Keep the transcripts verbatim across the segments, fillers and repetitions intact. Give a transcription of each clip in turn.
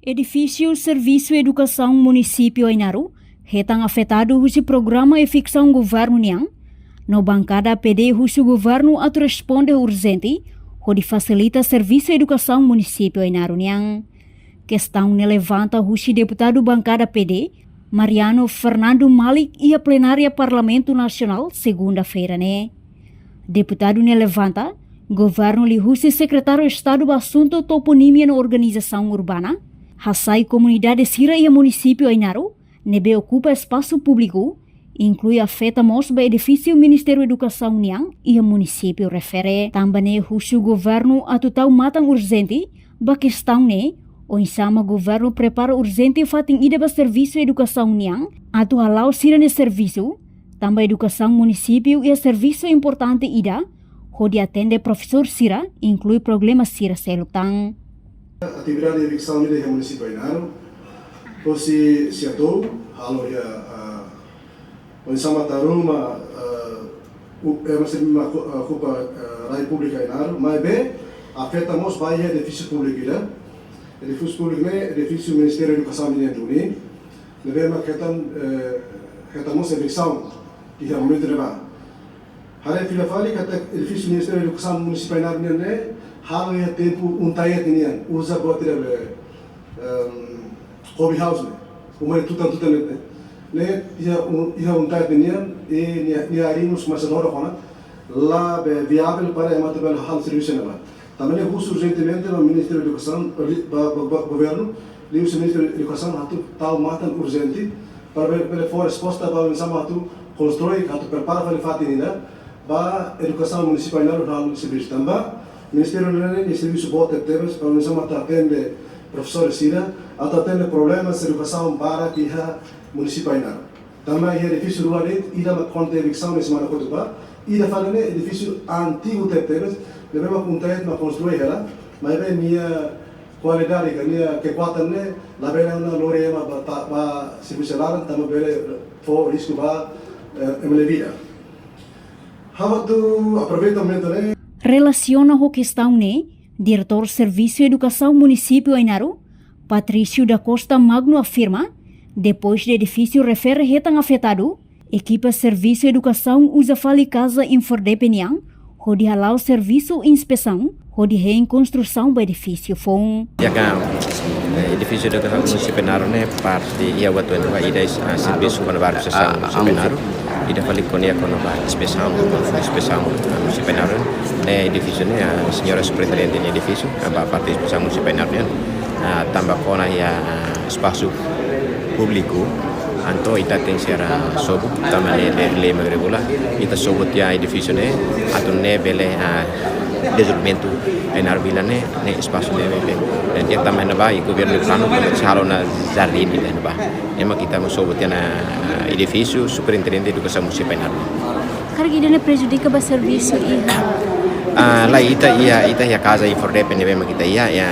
Edifísiu Servisu Edukasaun Munisípiu Ainaro hetan afetadu husi programa eviksaun governu nian, no bankada P D husu governu atu responde urjente hodi fasilita servisu edukasaun munisípiu Ainaro nian. Kestaun ne'e levanta husi deputadu bankada P D, Mariano Fernando Malik, iha plenária Parlamentu Nasionál, segunda-feira ne'e. Deputadu ne'e levanta, governu liuhusi Sekretáriu Estadu ba Asuntu Toponímia no Organizasaun Urbana hasai komunidade sira iha munisípiu Ainaro ne'ebé okupa espasu públiku, inklui afeta mós ba edifísiu Ministériu Edukasaun nian iha munisípiu refere. Tanba ne'e husu governu atu tau matan urjente ba kestaun ne'e, oinsá mak governu prepara urjente fatin ida ba servisu edukasaun nian atu hala'o sira-nia servisu, tanba edukasaun munisípiu iha servisu importante ida hodi atende profesór sira, inklui problema sira seluk tan. Atividade eviksaun ida iha munisípiu Ainaro, hosi SEATOU halo iha, ah, oinsá mak tau matan, ah, u-, eh, masih ma-, ah, okupa, ah, rai públiku Ainaro, maibé afeta mós ba iha edifísiu públiku ida. Edifísiu públiku ne'e edifísiu Ministériu Edukasaun nian duni, ne'ebé mak hetan, eh, hetan mós eviksaun iha momentu ne'ebá. Haree fila fali katak edifísiu Ministériu Edukasaun Munisípiu Ainaro nian ne'e halo iha tempu UNTAET nian, uza buat ida be, em, hobby house ne'e, uma ida tutan-tutan ne'e. Ne'e iha un-, iha UNTAET nian, i nia, nia arimus masa loro kona, la be viável para ema atu bele halo servisu ne'ebá. Tanba ne'e husu urjentemente ba Ministériu Edukasaun, ba, ba, ba governu, liuhusi Ministériu Edukasaun atu tau matan urjente, para bele, bele fó resposta ba oinsá mak atu konstrui, atu prepara fali fatin ida ba edukasaun munisípiu Ainaro halo servisu. Tanba Ministériu ne'e nia servisu boot tebes, ba oinsá mak atu atende profesór sira, atu atende problema edukasaun barak iha munisípiu Ainaro. Tanba iha edifísiu rua de'it, ida mak konta eviksaun ne'e semana kotuk bá, ida fali ne'e edifísiu antigu tebetebes, ne'ebé mak UNTAET mak konstrui hela, maibé nia kualidade ka nia kekuatan ne'e labele ona lori ema ba ta-, ba servisu laran, tanba bele fó risku ba, eh, ema nia vida. Ha'u atu aproveita momentu ne'e. Relasiona ho kestaun ne'e, Diretór Servisu Edukasaun Munisípiu Ainaro, Patrício da Costa Magno afirma, depois de edifísiu refere hetan afetadu, ekipa servisu edukasaun uza fali kaza INFORDEPE nian hodi hala'o servisu inspesaun hodi hein konstrusaun ba edifísiu foun. Ya ka, eh, edifísiu edukasaun munisípiu Ainaro ne'e parte iha buat ida, ah, servisu kona-ba administrasaun munisípiu Ainaro. Ida fali ko'alia kona-ba inspesaun, inspesaun, ah, munisípiu Ainaro. Ne'e edifísiu ne'e, ah, señora superintendente nia edifísiu, ah, ba parte inspesaun munisípiu Ainaro nian. Ah, tanba kona iha, ah, espasu públiku, entaun ita tenke ser, ah, sobu, tanba ne'e lei, lei mak regula, ita sobu tiha edifísiu ne'e, atu nune'e bele, ah, dezenvolvimentu Ainaro vila ne'e, ne'e espasu ne'e bele. Entaun iha tanba ne'ebá, i governu planu, tanba sei halo ona jardín iha ne'ebá. Ne'e mak ita mós sobu tiha ona, ah, edifísiu, superintendente edukasaun munisípiu Ainaro. Karik ida-ne'e prejudika ba servisu iha? Ah, lae, ita iha, ita iha kaza INFORDEPE ne'ebé mak ita iha, ya,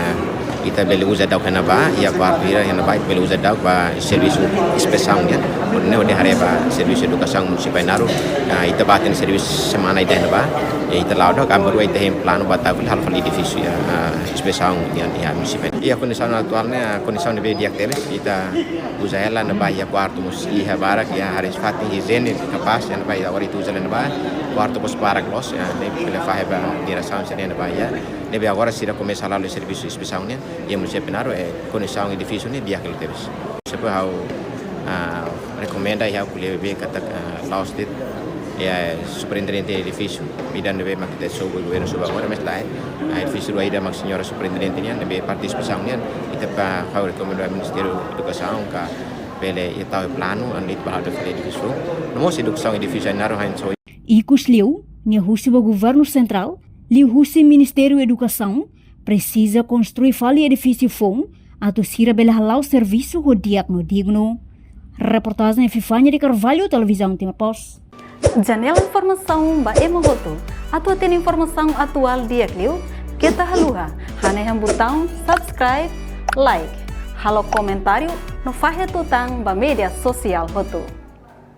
ita bele uza daudaun iha ne'ebá, iha kuartu ida iha ne'ebá, ita bele uza daudaun ba servisu inspesaun nian. Ne'e hodi haree ba servisu edukasaun munisípiu Ainaro, ah, ita bá hatene servisu semana ida iha ne'ebá, ya, ita la'o daudaun, agora ita iha planu ba tau fali halo fali edifísiu, ya, ah, inspesaun nian iha munisípiu. Iha kondisaun atuál ne'e, ah, kondisaun ne'ebé di'ak tebes, ita uza hela ne'ebá iha kuartu mós iha barak, ya, haree fatin hijiene kapás, ya, ne'ebá iha agora ita uza hela ne'ebá, kuartu mós barak loos, ya, ne'e bele fahe ba diresaun sira ne'ebá, ya. Ne'ebé agora sira komesa halo servisu inspesaun nian, ya, munisípiu Ainaro, eh, kondisaun edifísiu ne'e di'ak hela tebes. Sebab ha'u, ah, rekomenda iha ko'alia be katak, ah, la'ós de'it, ya, superintendente edifísiu, ida ne'ebé mak ita sobu, governu sobu agora, mas lae, ah, edifísiu rua ida mak señora superintendente nian, ne'ebé parte inspesaun nian, ita ba ha'u rekomenda Ministériu Edukasaun ka bele ita tau planu, entaun ita bá halo fali edifísiu. No mós edukasaun edifísiu Ainaro hanesan. Ikus liu, nia husu ba governu sentrál, liuhusi Ministériu Edukasaun, presiza konstrui fali edifísiu foun, atu sira bele hala'o servisu ho di'ak no dignu. Reportajen Epifania de Carvalho, Televizaun Timor Post. Janela informasaun ba ema hotu. Atu hatene informasaun atuál di'ak liu, keta haluha hanehan butaun subscribe, like, halo komentáriu, no fahe tutan ba média sosiál hotu.